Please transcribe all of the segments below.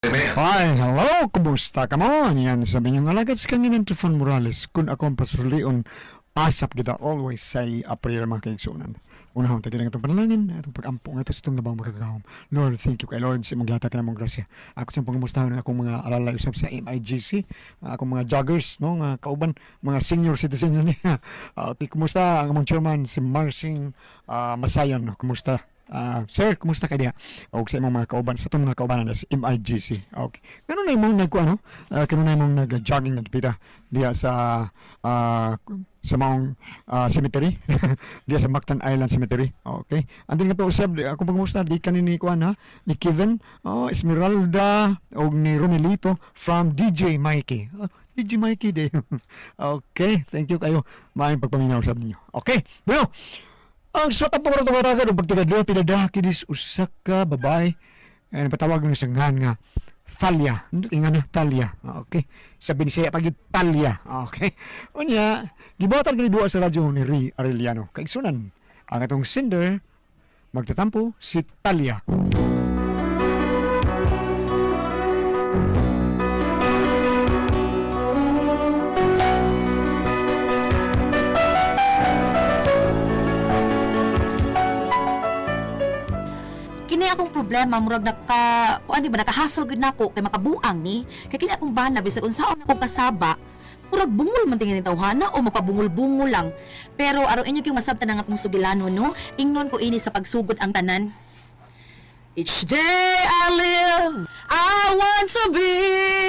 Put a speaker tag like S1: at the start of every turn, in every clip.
S1: Hi, hello, kumusta ka mo? Yan, sabi niyo nga alagad sa kanina Trifon Morales. Kung ako ang pasulion, asap kita always say a prayer, mga kaigsunan. Unahon, tayo ng itong panalangin, atong pag-ampo nga ito sa itong nabang makagagahom. Lord, thank you kay Lord sa imong gihatag ka namong grasya. Ako sa pangamustahon ang akong mga alalay usab sa MIGC, ang akong mga joggers, no, nga kauban, mga senior citizen yun niya. Okay, kumusta ang among chairman, si Marsing Masayon, no? Kumusta? Sir, kumusta ka diha? Og sa imong mga kauban, sa itong mga kaubanan sa MIGC. Okay. Ganun na imong nag ano? Ganun na imong nag-jogging na dipita diha sa sa maong cemetery diha sa Mactan Island Cemetery. Okay. Andin nga to usab di ako pagmusta di kani ni kuan ha ni Kevin, oh, Esmeralda og ni Romelito from DJ Mikey. Oh, DJ Mikey de. Okay, thank you kayo. Maayong pagpaminaw usab ninyo. Okay. Bueno, ang sa tapong ro tumatagan og pagtigadlo pinadaki dis usa ka babae eh patawag ng sanghan nga Thalia. Inga na Thalia. Okay. Sa Binisaya pag Thalia. Okay. Unya, gibuhatan kini duwa sa radyo ni Ri Arellano. Kaigsunan ang atong sender magtatampo si Thalia.
S2: Kini akong problema murag naka kuan di ba nakahasol gyud nako kay makabuang ni kay kini akong bana bisag unsaon ako kasaba murag bungol man tingin ni tawhana o mapabungol-bungol lang, pero aron inyo kyung masabtan ang akong sugilano, no, ingnon ko ini sa pagsugod ang tanan. Each day I live, I want to be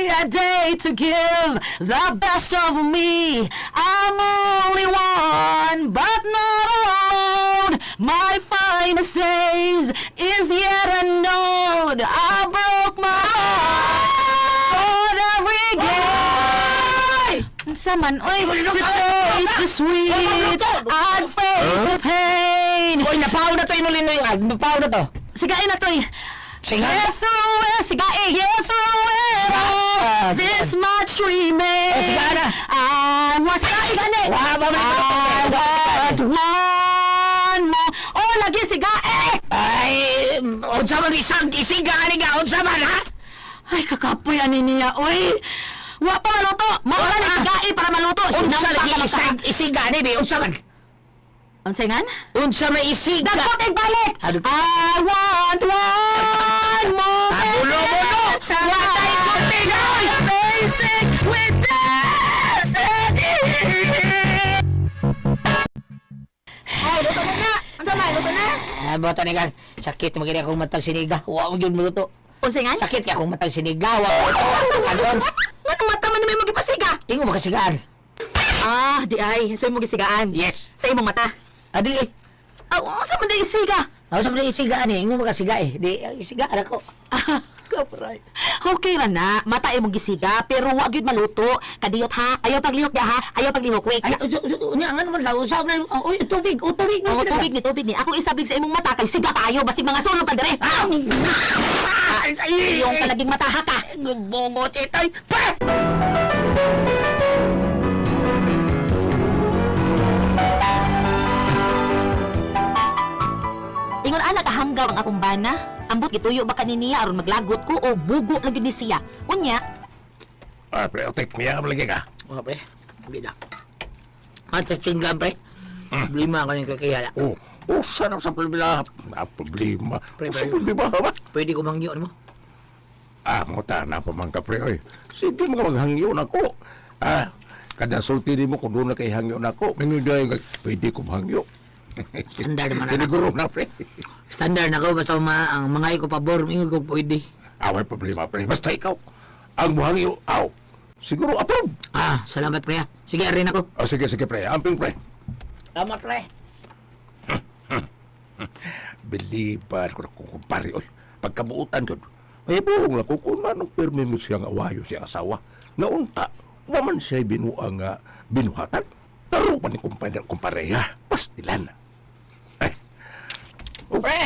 S2: a day to give the best of me. I'm only one, but not alone. My finest days is yet unknown. I broke my heart for every game. Unsa man, oy, to taste the sweet, I'd face the pain.
S3: Uy, napaw na to imong linoy. Ah, napaw na to.
S2: Sigain na to eh.
S3: Singa.
S2: Get through it, sigae, get through it all.
S3: Ah,
S2: This much remains.
S3: Oh, sigae na.
S2: I was sigae gani.
S3: Wa, ba, ba, ba,
S2: I want one more. Oh, lagi sigae.
S3: Ay, unsa man isang isiga ani ga unsa man ha?
S2: Ay, kakapoy ani niya, oy. Wa pa maluto. Mao na ni sigae para maluto.
S3: Unsa
S2: Hinampa
S3: lagi
S2: ka magka-
S3: isang isiga ani bi unsa man?
S2: Unsay ngan?
S3: Unsa may isiga?
S2: Dagkot ig balik.
S3: Ano?
S2: I want one more.
S3: Ah, bulo-bulo.
S2: Wa tay kunti, oy. Basic with destiny. Ay, luto mo na. Unsa man, luto na?
S3: Ah, bota ni kag sakit mo gid akong matag siniga. Wa mo gyud maluto.
S2: Unsay ngan?
S3: Sakit kay akong matag siniga. Wa mo luto. Anon,
S2: Nganong mata man may magipasiga?
S3: ingo makasigaan.
S2: Ah, di ay. Sa imong gisigaan.
S3: Yes.
S2: Sa imong mata.
S3: Adi eh.
S2: Ah, unsa man di isiga?
S3: Ako sa mga isiga ani, ingo makasiga eh. Di isiga ako.
S2: Ah, copyright. Okay ra na, mata imong gisiga pero wa gyud maluto. Kadiyot ha, ayaw paglihok ya ha, ayaw paglihok wait.
S3: Ay, unya nga naman daw usab na. Uy, tubig, oh, tubig.
S2: Oo, tubig ni, tubig ni. Ako isabig sa imong mata kay siga tayo basig mga sulog pa dire.
S3: Ah! Ay,
S2: Yung kalaging mata ha ka.
S3: Bongo titoy. Pa!
S2: Ingon ana kahanggaw ang akong bana. Ambot gituyo ba kani niya aron maglagot ko o bugo lang gyud ni siya. Unya,
S4: Ah, pre, otek, miya lagi ka.
S3: Oh, pre. Hindi na. At sa chinggan, pre. Problema ako ng kakiyala.
S4: Oh, oh, sarap sa problema. Ah, problema.
S3: Pre,
S4: Sa
S3: pre.
S4: problema, ba?
S3: Pwede ko mangyo mo.
S4: Ah, mo ta, na pa man ka, pre, oy. Sige, mga maghangyo na ko. Ah, kada sulti ni mo kung doon na kay hangyo na ko. Mingon dahil, pwede ko hangyo.
S3: Standard man na.
S4: Siniguro na, pre.
S3: Standard na ko basta ma ang mga ko pabor mingon ko pwede.
S4: Ah, may problema, pre. Basta ikaw. Ang muhangyo, aw. Siguro, approve.
S3: Ah, salamat pre. Ah. Sige, arin ako.
S4: Oh, sige, sige, pre. Amping, pre.
S3: Tama pre.
S4: Biliban ko na kung kumpare, oy. Pagkabuutan ko, may buong lang ko kung manong pirmi mo siyang awayo siyang asawa. Nga unta, waman siya binuang binuhatan. Taro pa ni kumpare, kumpareha. Pastilan. Ay. Oh,
S3: Pre!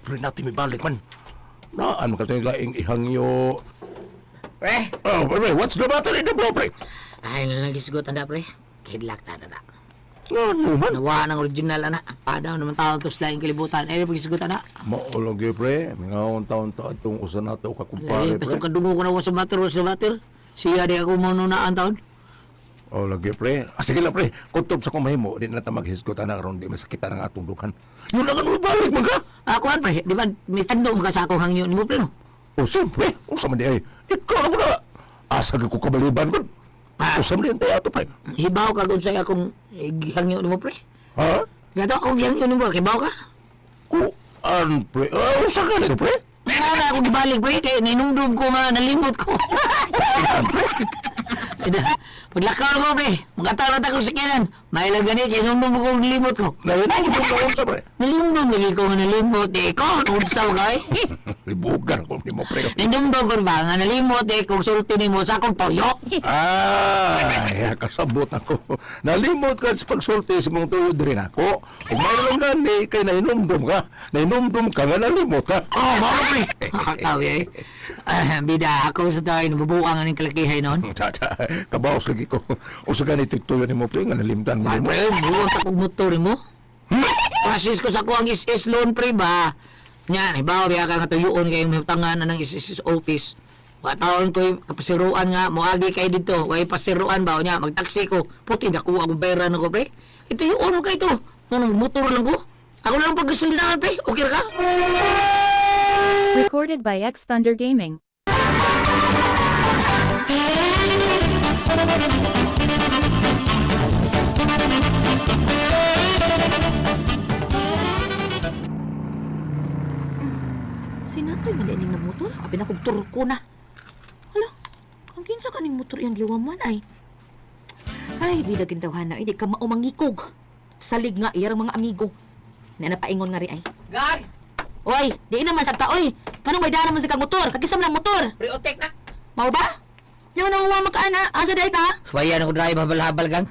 S4: Pre, natin may balik man. Naan ka tayo laing ihangyo.
S3: Pre.
S4: Oh, pre, what's the matter in the blow, pre?
S3: Ay, nalang gisgot anda pre. Kidlak ta na.
S4: Ano man?
S3: Nawa ng original ana. Padaw naman tao to sa laing kalibutan. Eh, pagisugot ana.
S4: Maulog pre. Mga taon ta atong usa nato ka
S3: Eh,
S4: kumpare
S3: basta
S4: pre.
S3: kadungo ko na wa sa mater, wa sa mater. Siya di ako manunaan taon.
S4: Oh, lagi pre. Ah, sige lang pre. Kutob sa kong mahimo, di na ta maghisgot ana karon di masakitan ang atong dughan. Yun lang ano balik man ka.
S3: Ako an pre, di ba may tandong ka sa akong hangyo nimo pre no?
S4: Oh, siyempre. Unsa man di ay. Ikaw na ko na. Asa ko kabaliban man.
S3: Ah.
S4: Unsa man di ang tayo ato pre.
S3: Hibaw ka kung sa akong gihangyo nimo pre.
S4: Ha?
S3: Gato akong gihangyo nimo, hibaw ka?
S4: Kuan pre. Ah, unsa ka nito pre?
S3: Nga na ako gibalik pre kay ninumdum ko nga nalimot ko.
S4: Sige pre.
S3: Ida, paglakaw ko pre, makatawag na akong sakyanan. May lang gani kay ninumdum ko nalimot ko.
S4: Nahinumdum na unsa pre.
S3: Nalimdum lagi ko nga nalimot eh ko, unsa ka eh.
S4: Libugan ko nimo pre.
S3: Ninumdum ko ba nga nalimot eh kung sulti nimo sa akong toyo.
S4: Ay, kasabot ako. Nalimot ka sa pagsulti sa mong tuyo diri nako. Kung mayroon gani kay nahinumdum ka. Nahinumdum ka nga nalimot ka.
S3: Oh, mao pre. Nakakaw eh. Ah, bida, ako sa tayo, nabubuang ang kalakihay noon.
S4: Tata, kabaos lagi ko. Usa gani tuyo nimo pre nga nalimtan mo
S3: Ay,
S4: nimo.
S3: pre, buwang sa kong motor mo. Process ko sa kuang SS loan, pre, ba? Yan, ibaw, biya ka nga tuyuon kayong tangan na ng SSS office. Wataon ko yung kapasiruan nga, muagi kay dito. Way pasiruan ba? Nya, magtaksi ko. Puti, nakuha akong pera na ko, pre. Ito yung ono ka ito. Ano, motor lang ko. Ako lang pagkasulinahan, pre. Okay ra ka?
S5: Recorded by X Thunder Gaming.
S2: Sinatoy man ining nagmotor? Abi na kog turko na. Hala, ang kinsa kaning motor iyang giwaman ay. Ay, bida gintawhana, hindi ka maumangikog. Salig nga iyang mga amigo. Na napaingon nga ri ay.
S3: Gag!
S2: Oy, di naman sagta oy. Kanong may dala man sa kag motor? Kagisam lang motor.
S3: Pre, otek na.
S2: Mao ba? Yaw na uwa makaana, asa day ka?
S3: Suwayan ako drive, habal-habal gang.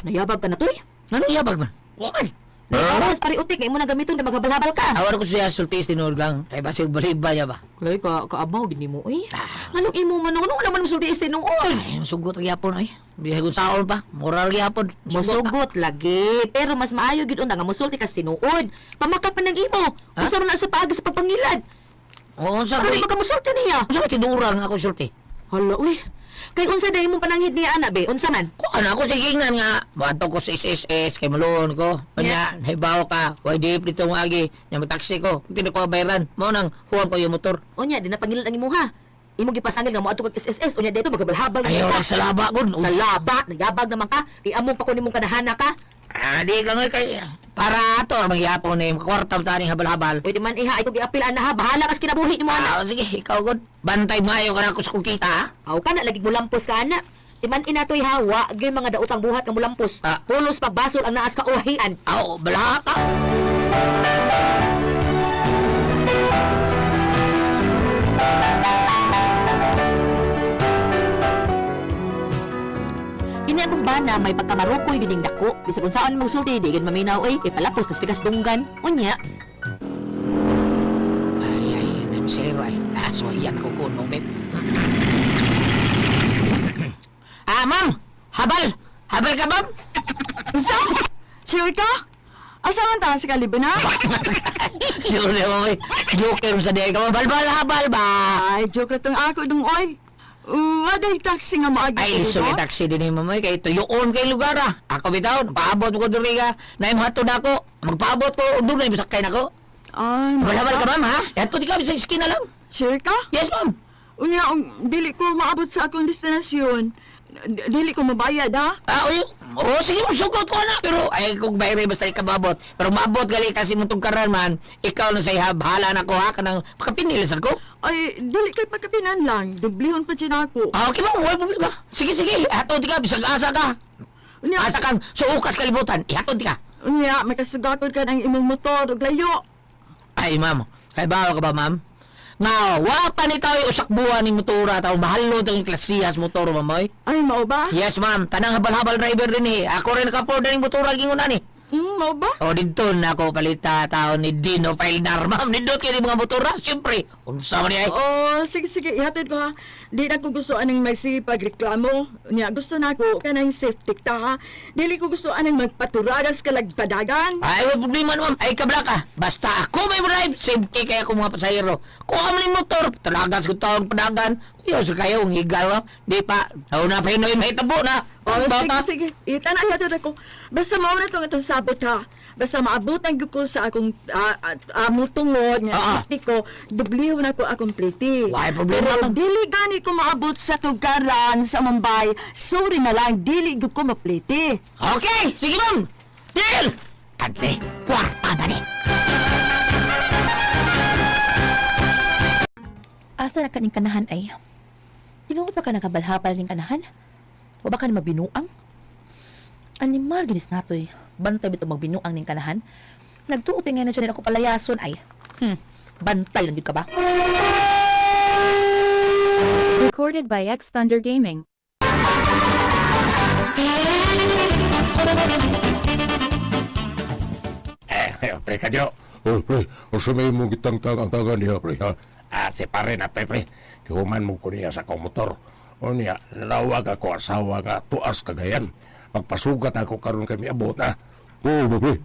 S2: Nayabag ka na toy.
S3: Anong yabag man? Wakay!
S2: Nayabag pare utik kay mo na gamiton na maghabal-habal ka.
S3: Awan ko siya sultis tinuod gang. Kay basig baliba niya ba?
S2: Kulay ka kaabaw gid nimo oy. Anong imo man ano naman musulti is tinuod?
S3: Ay, masugot gyapon ay. Bisag kung saon pa, moral gyapon.
S2: Musugot lagi, pero mas maayo gid unta nga musulti kas tinuod. Pamakat man ng imo.
S3: Ha?
S2: Usa man na sa paagi sa pagpangilad.
S3: Oo, sa
S2: Ano
S3: ko.
S2: ba ka musulti niya?
S3: Sa ba tinurang ako sulti?
S2: Hala uy. Kay unsa day imong pananghid niya ana be? Unsa man?
S3: Ko ano ako sige nga nga, bato ko sa SSS kay maluon ko. Kanya, hibaw ka, way di dito mo agi, nya taxi ko. Hindi ko bayaran. Mao nang huwag ko yung motor.
S2: Unya di na pangilad ang imuha. Imo gipasangil nga moadto kag SSS unya dito maghabalhabal
S3: Ayaw
S2: ka.
S3: lang sa laba gud.
S2: Sa laba, nayabag naman ka. Di among pa ko nimong kanahana ka.
S3: Ah, di ka nga kay para ato magyapon ni kwarta ta ning habal-habal.
S2: Pwede man iha, ito giapil ana ha. Bahala kas kinabuhi nimo ana.
S3: Ah, sige, ikaw gud. Bantay maayo ka na ko sa kong kita. ha?
S2: Aw ka na lagi mulampos ka ana. Di man inatoy ha, wa gyud mga daotang buhat nga mulampos.
S3: Ah.
S2: Pulos pagbasol ang naas ka uwahian.
S3: Aw, bala ka.
S2: Kini akong bana may pagkamarukoy gining dako. Bisag unsaon mong sulti di gid maminaw oy, ipalapos tas pikas dunggan. Unya,
S3: Ay, ay, namisero ay. Ah, so iyan ako kunong, babe. Ah, ma'am! Habal! Habal ka, ma'am?
S6: Unsa? Sure ka? Asa man ta sa kalibo na?
S3: Sure na ako, eh. Joker mo sa diay ka, ma'am. Balbal, habal ba?
S6: Ay, joke ra tong ako dong oy. Waday taxi nga maagi
S3: Ay,
S6: ko
S3: so
S6: dito.
S3: taxi din ni ma'am, eh. Kay tuyoon kay lugar, ah. Ako bitaw, paabot ko diri ka. Naimhato na ako. Magpaabot ko, doon na sakay na ko.
S6: Ay,
S3: Habal-habal ka, ma'am, ha? Yato di ka, bisag skin na lang.
S6: Sure ka?
S3: Yes, ma'am.
S6: Unya, dili ko maabot sa akong destinasyon. Dili ko mabayad, ha?
S3: Ah, uy, oo, sige, magsugot ko na. Pero, ay, kung bayre, basta ikaw maabot. Pero maabot gali kasi mong tugkaran man, ikaw na sa ihab, bahala na ko, ha, kanang pakapinilasan ko.
S6: Ay, dili kay pagkapinan lang. Dublihon pa dyan ako.
S3: Ah, okay ba? Wala problema. Sige, sige, hatod ka, bisag asa ka.
S6: Unya,
S3: Asa kang suukas kalibutan, ihatod ka.
S6: unya, makasugakod ka ng imong motor ug layo.
S3: Ay, ma'am, kay bawa ka ba, ma'am? Nga, wa pa ni tayo usak buwan ni motora, tao mahalo tang klasiyas motor, ma'am, oy.
S6: Ay, mao ba?
S3: Yes, ma'am. Tanang habal-habal driver din eh. Ako rin naka-afford ng motora gingunan eh.
S6: Mao ba?
S3: O dito na ako palita tao ni Dino Faildar, ma'am. Nindot kayo ni mga motora, siyempre. Unsa man ni ay.
S6: Oh, sige sige, ihatod ko ha. Di na ko gusto anang magsipagreklamo. Nya gusto na ko kanang safety ta ha. Dili ko gusto anang magpaturagas kalagpadagan.
S3: Ay, wala problema ma'am. Ay, kabla ka. Basta ako may drive, safety kaya ako mga pasahero. Kuha mo ni motor, talagas ko taong padagan. Kuya, sa kayo, ang higal, ma'am. Di pa, nauna pa yun, may tabo na.
S6: Oh,
S3: Ang
S6: sige,
S3: bata.
S6: sige. Ita na ihatod ako. Basta mao na tong itong sabot ha. Basta maabot ang ko sa akong mutungod nga safety ko, dubliho na ko akong pliti.
S3: Why problema,
S6: Pero
S3: ma'am?
S6: dili gani ko maabot sa tugaran sa Mumbai. Sorry na lang, dili gyud ko mapliti.
S3: Okay, sige ma'am. Deal! Kante, kwarta na ni.
S2: Asa na kaning kanahan ay? Tinuod ba ka nakabalhabal ning kanahan? O baka na magbinuang? Animal ginis natoy. Bantay bitaw magbinuang ning kanahan. Nagtuot nga na siya nila ako palayason ay. Bantay lang gyud ka ba?
S5: Recorded by X Thunder Gaming.
S4: Eh, pre kadyo. Oy, pre, unsa may imong gitangtang-angtangan niya, pre, ha? Ah, si pare na, pre, pre. Kihuman mo ko niya sa akong motor. O niya, nawag ako asawa nga tuas kagayan. Magpasugat ako karon kami abot na. Oo, ba, pre?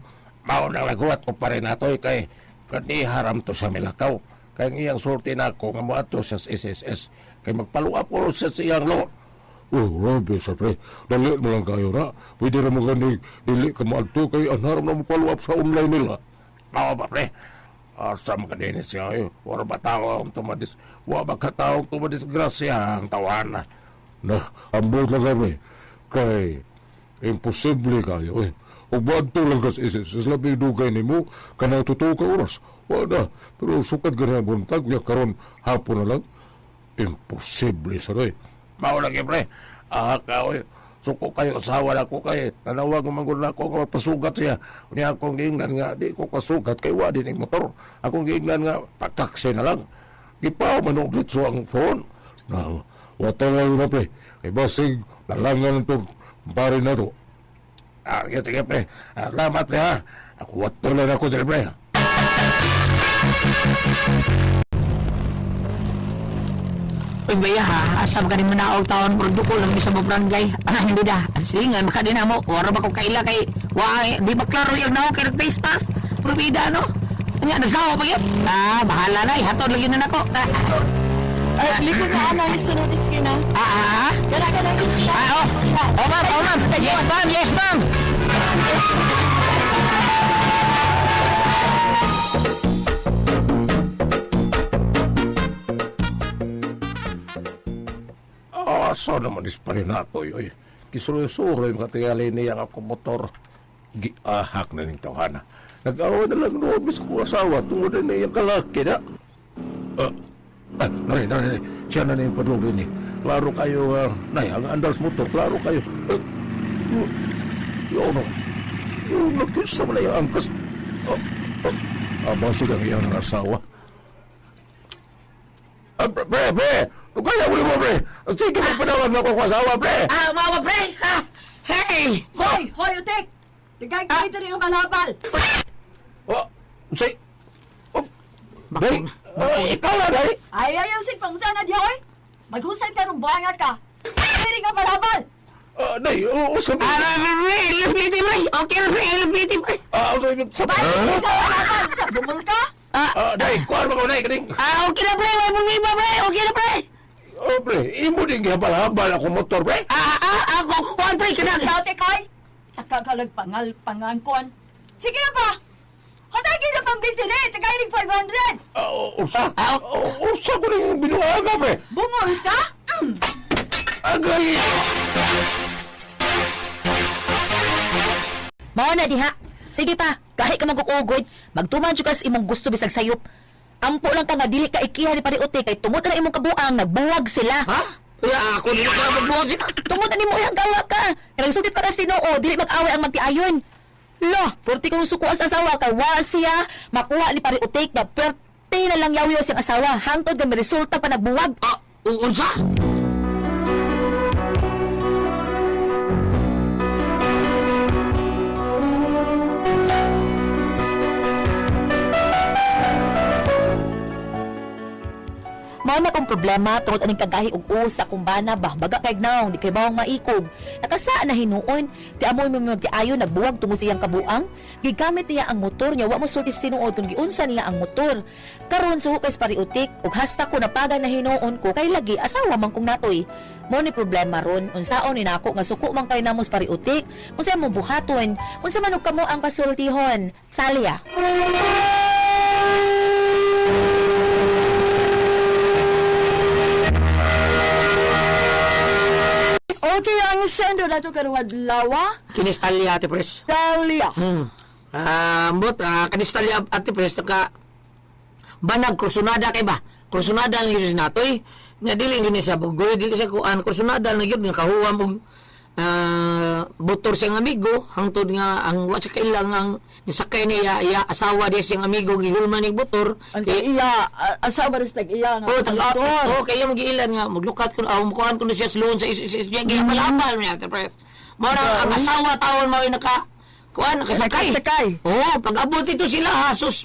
S4: Mao na laguat ko pare natoy kay kani haram to sa Milakaw. Kay ang iyang sulti na ako nga moadto sa SSS. Kay magpaluap ko sa siyang lo.
S7: Oh, grabe sa pre. Dali mo lang kayo na. Pwede ra mo gani dili ka maadto kay anharam na mo follow up sa online nila.
S4: Mao ba, pre? Asa man ka siya eh. Wala ba tao ang tumadis? Wa ba ka taong tumadisgrasya ang tawana?
S7: Na, ambot lang kami. Kay imposible kayo eh. Ug moadto lang kas SSS labi dugay nimo kanang totoo ka oras. Wa na. Pero sukad gani ang buntag ya karon hapon na lang. Imposible sa pre.
S4: Mao lagi, pre. Ah, ka, oy. Suko kayo, asawa na ko kay. Nanawag mo na ako nga mapasugat siya. Unya akong giingnan nga, di ko kasugat kay wa din ang motor. Akong giingnan nga, pagtaksi na lang. Gipaw man og ditso ang phone.
S7: Na, watawag na pre. Kay basig lalangan to pare na to.
S4: Ah, sige, sige, pre. Ah, salamat, pre, ha. Ako wato lang ako diri, pre.
S3: Uy, baya ha, asa ba ka ni manaog taon, pero dukol lang sa barangay. Ah, hindi da. Silingan, maka din na mo. Wala ba ko kaila kay, wa, di ba klaro yung naog kay face mask? Pero bida, no? Nga, nagkawa pa yun. Ah, bahala na. Ihatod lang yun na nako. Ah,
S6: Ay, likod na anang sunod iskina.
S3: ah, ah, ah.
S6: Kana kana iskina.
S3: Ah, oh. Oh, ma'am, oh, ma'am. Yes, ma'am, yes, ma'am.
S4: Ah, asa naman is pa rin nato, oy. Kisuroy-suroy makatingali niya ang akong motor. Giahak na ning tawhana. Nag-awa na lang noon, bis kong asawa, tungod na niyang kalaki na. Ah, ah, nari, nari, nari. Siya na niyang padugli ni. Klaro kayo, nay, ang andas motor, klaro kayo. Yun, yun, yun, nagkisa mo na yung angkas. Ah, ah, basig ang iyang ng asawa. Ah, pre, pre, pre! Kaya mo mo, pre! Sige, magpanawag na ako kung asawa, pre!
S3: Ah, mga pre. Ah, hey.
S6: Hoy, hoy utik. Tagay ko diri ang balabal.
S4: Oh, say... Oh, day, ikaw na, day!
S6: Ay ayaw sig pangutana diha oy. Maghusay ka rong buangat ka. Diri nga balabal.
S4: Ah, day, oh, sabi...
S3: Ah, pre, LPT, pre. Okay, pre, LPT, pre.
S4: Ah, sabi... Sabi...
S6: Balik ka balabal. Sa bungol ka.
S4: Ah, day, kuhaan mo ko, day, kaning...
S3: Ah, okay na, pre. May problema, pre. Okay na, pre.
S4: Oh, pre, imo din gihabal-habal ako motor, pre.
S3: Ah, ah, ah, kuhaan, pre. Kanang.
S6: Ikaw te koy. Takagalag pangal pangangkon. Sige na pa. Hatagi na pang bitiri, tagay ring 500.
S4: Ah, usa.
S3: Ah,
S4: Oh, usa ko rin binuhaga, pre.
S6: Bungol ka?
S4: Agay!
S2: Mao na diha. Sige pa, kahit ka magkukugod, magtuman jud ka sa imong gusto bisag sayop. Ampo lang ka nga dili ka ikiha ni pariute kay tungod na imong kabuang nagbuwag sila.
S3: Ha? Uy, ako dili ka magbuhat sila.
S2: Tungod na nimo iyang gawa ka. Kay nagsulti pa ka Tinoo, dili mag-away ang magtiayon. Lo, purti kong suko sa asawa kay wa siya makuha ni pariute na perte na lang yawyo siyang asawa hangtod nga resulta pa nagbuwag.
S3: Ah, unsa?
S2: Mao na kong problema tungod aning kagahi og uos sa akong bana ba baga kay naong di kay bawang maikog. Nakasaan na hinuon ti amoy mo magtiayo nagbuwag tungod sa iyang kabuang. Gigamit niya ang motor niya wa mo sulti sa tinuod kung giunsa niya ang motor. Karon suko kay pariutik ug hasta ko napaga na hinuon ko kay lagi asawa man kong natoy. Mo ni problema ron unsaon ni nako nga suko man kay namos pariutik. Unsa mo buhaton? Unsa man og kamo ang pasultihon? Thalia.
S6: Okay, ang sender nato karong adlaw.
S3: Kinistalya, Ate Pres.
S6: Talia.
S3: Ambot, kanistalya, Ate Pres, naka banag, kursunada kay ba? Kursunada lang yun si Natoy. Nga dili yun siya bugoy, dili siya kuan. Kursunada lang yun, nga kahuwam og motor siyang amigo, hangtod nga ang wa siya kailang ang nisakay niya, iya asawa diya siyang amigo gihulman ni motor.
S6: Ang
S3: Kay-
S6: iya, asawa rin sa tag-iya nga.
S3: Oh,
S6: sa
S3: tag
S6: motor.
S3: oh, kaya magiilan nga maglukat kun aw mukuan kun siya sa loan sa is niya gihapal-hapal niya Ate Pres. Mao na ang asawa tawon mao naka kuan nakasakay.
S6: Nakasakay.
S3: Oo, pag abot ito sila ha, sus.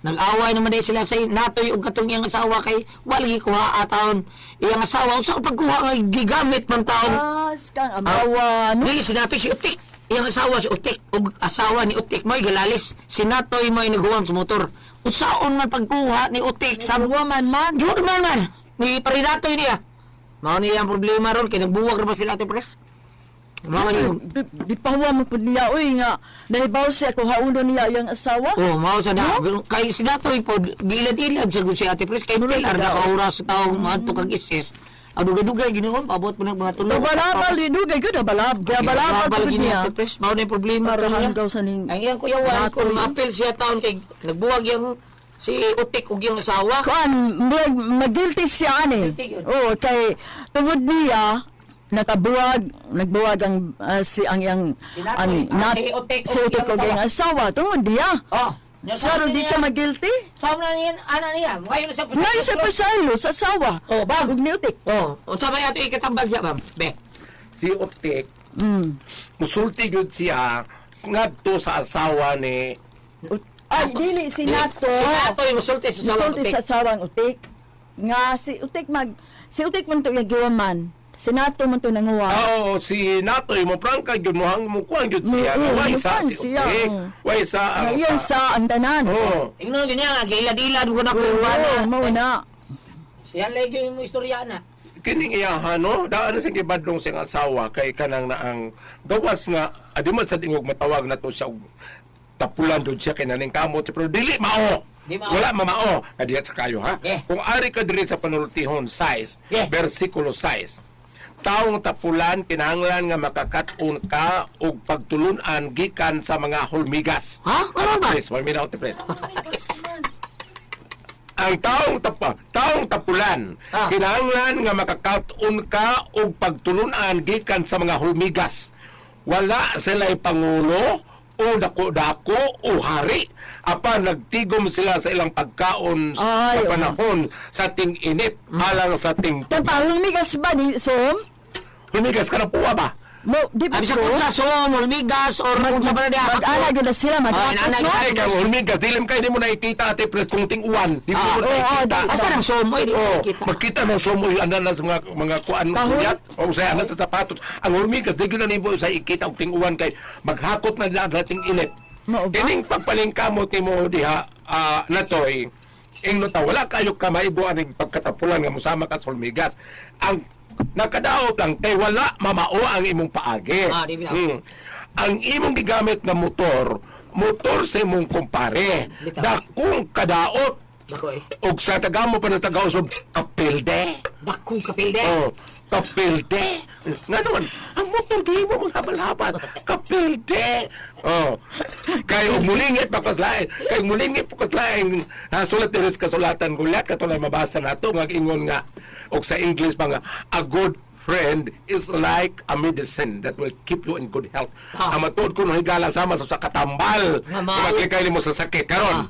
S3: Nag-away naman dahil sila sa natoy og katong iyang asawa kay wala gi kuha taon. Iyang asawa usa ka pagkuha nga gigamit man taon.
S6: Ah, kang amawa, no?
S3: Dili si Natoy si Utik. Iyang asawa si Utik ug asawa ni Utik mo'y galalis. Si Natoy mo'y naghuwam sa motor. Unsaon man pagkuha ni Utik sa
S6: Woman man.
S3: Yun man man. Ni parinatoy niya. Mao niya ang problema ron kay nagbuwag ra ba sila Ate Pres? Mao man yun.
S6: Di pa huwa mo po niya, uy nga. Nahibaw siya kung hauno niya iyang asawa.
S3: Oh, mao sa na. Kay si Natoy po gilad-ilad sa si Ate Pres kay pilar na ka oras sa taong maadto kag isis. Adugay-dugay ginoon paabot pa ng mga tulo.
S6: Nabalabal, dugay ko, nabalab. Nabalabal
S3: Balabal
S6: po
S3: gini
S6: niya.
S3: Ate Pres. Mao na yung problema ron niya.
S6: Parang sa ning...
S3: Ang iyang kuyawan
S6: Natoy.
S3: kung maapil siya taon kay nagbuwag yung si Utik ug yung asawa.
S6: Kuan, murag magilty siya ani.
S3: Guilty yun.
S6: Oo, kay tungod niya nakabuwag, nagbuwag ang si ang iyang
S3: Si Natoy,
S6: ang
S3: si Utik
S6: si
S3: og
S6: Utik
S3: iyang
S6: og iyang asawa tungod niya.
S3: Oh,
S6: Saro di siya magilty.
S3: Sama na niyan, ana niya. Ngayon na siya
S6: Ngayon sa pasaylo sa asawa.
S3: Oh, bam.
S6: Ug ni Utik.
S3: Oh, unsa may ato ikatambag siya, ma'am? Be.
S4: Si Otik, musulti gyud siya ngadto sa asawa ni
S6: Ay, dili si Nato.
S3: Si Natoy musulti sa asawa
S6: Musulti
S3: Utik.
S6: sa asawang Utik. Nga si Utik mag si Utik man to iyang giwaman. Si Nato man to nanguwa.
S4: Oo, si Natoy mo prangka gyud mo hang mo kuan gyud siya
S6: Oo,
S4: nga way sa
S6: mukuan
S4: si
S6: siya,
S4: Otik.
S6: oo.
S4: Way sa
S6: Nga
S4: ang
S6: iyang sa ang tanan.
S4: Oo.
S3: Ingnon ganyan nga gilad-ilad ko na kuya
S6: Oo, mao na.
S3: Siya lagi yung istorya na.
S4: Kining iyahan no, daan na siyang gibadlong siyang asawa kay kanang naang gawas nga adi man sa ingog matawag na to siya og tapulan doon siya kay naning kamot siya, pero dili mao.
S3: Di mao.
S4: Wala mamao. Kadihat sa kayo ha.
S3: Yeah.
S4: Kung ari ka diri sa panultihon 6,
S3: Yeah.
S4: versikulo 6. Taong tapulan kinahanglan nga makakaton ka og pagtulunan gikan sa mga hulmigas.
S3: Ha? Ano ba?
S4: Please, one minute, please. Ang taong tapulan kinahanglan nga makakaton ka og pagtulunan gikan sa mga hulmigas. Wala sila'y pangulo o dako-dako o hari apan nagtigom sila sa ilang pagkaon
S6: Ay,
S4: sa
S6: oo.
S4: panahon sa ting-init alang sa ting
S6: Tapahulmigas ba ni Som?
S4: Humigas ka na puwa ba?
S6: Mo, di ba
S3: Abi sa
S6: so?
S3: kung sa som, hulmigas, or kung sa pala diha.
S6: Mag-ana gyud na sila,
S3: Ah,
S6: mag-ana
S3: inana
S6: no?
S4: Ay, kang humigas, dilim kayo, di mo nakikita, Ate Pres, kung ting-uwan. Di mo
S3: Ah,
S6: oo,
S4: nakikita.
S6: di-
S3: Asa ng som, oy, di ko
S4: Oh,
S3: nakita.
S4: magkita ng sumo yung andan na sa mga kuan
S6: Kahon?
S4: kunyat o sa anan sa sapatos. Ang humigas di gyud na nimo sa ikita og ting-uwan kay maghakot na na ang dating init.
S6: Mao ba?
S4: Kining pagpalingkamot nimo diha natoy ingno ta wala kayo ka maibuan ning pagkatapulan nga mosama ka sa hulmigas. Ang nakadaot lang kay wala mamao ang imong paagi.
S3: Ah, di bitaw.
S4: Ang imong gigamit nga motor, motor sa imong kumpare.
S3: Bitaw.
S4: Dakong kadaot
S3: Dako eh.
S4: og sa tagamo pa na tagausog kapilde.
S3: Dako kapilde.
S4: Oh, kapilde. Nga naman, ang motor gihimo mga habal-habal. Kapilde. Oh. Kay og mulingit pa kaslain, kay mulingit pa kaslain, nasulat diri sa kasulatan gulat katulay mabasa nato nga ingon nga og sa English pa nga a good friend is like a medicine that will keep you in good health.
S3: Ah.
S4: Ang matuod ko no higala sama sa katambal.
S3: Nga mao.
S4: Maklikay nimo sa sakit karon.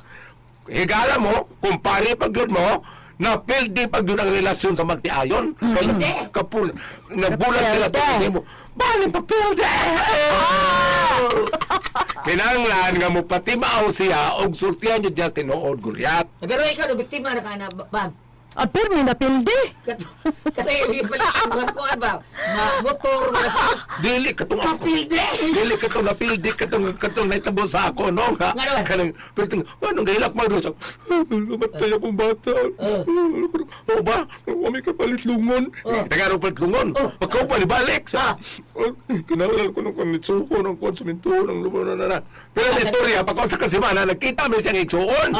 S4: Higala mo, kumpare pag yun mo, napildi pag yun ang relasyon sa magtiayon.
S3: Pilde.
S4: Kapul, nabulag sila
S6: Kapilde.
S4: to mo. Balin pa pilde! Kinanglan nga mo pati mao siya og sultihan niyo just tinuod gulyat.
S3: Pero ikaw, no, biktima na ka na, bam.
S6: Ah, pero may napildi.
S3: Kasi yung pala ko ba? Ma motor na
S4: Dili katong
S3: Kapilde.
S4: Dili katong napildi katong katong naitabo sa ako no nga.
S3: Nga naman.
S4: Kanang pero ting anong gahilak man sa namatay akong bata. O ba? Wa may kapalit lungon. Tagarog palit lungon. Pagkaupa ni balik sa. Kinahanglan ko ng kanitsuko ng kuan sa minto ng lumo na na na. Pero ang istorya pag sa kasimana nagkita mi siyang igsuon.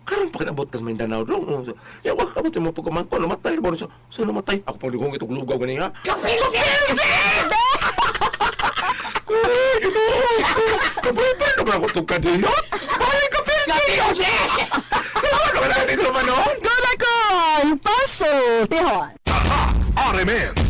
S4: Karon pa kinabot kas Mindanao dong. Ya wa ka mo pagkamangko namatay ba siya. So namatay ako pang lihong itong lugaw gani ha. Kapilde! Ay, Ginoo! Kabuhay naman ako itong kadiyot! Balik ka, Pilde! Salamat naman natin sa manoon!
S6: Go na ko! Paso! Tihon!
S8: RMN.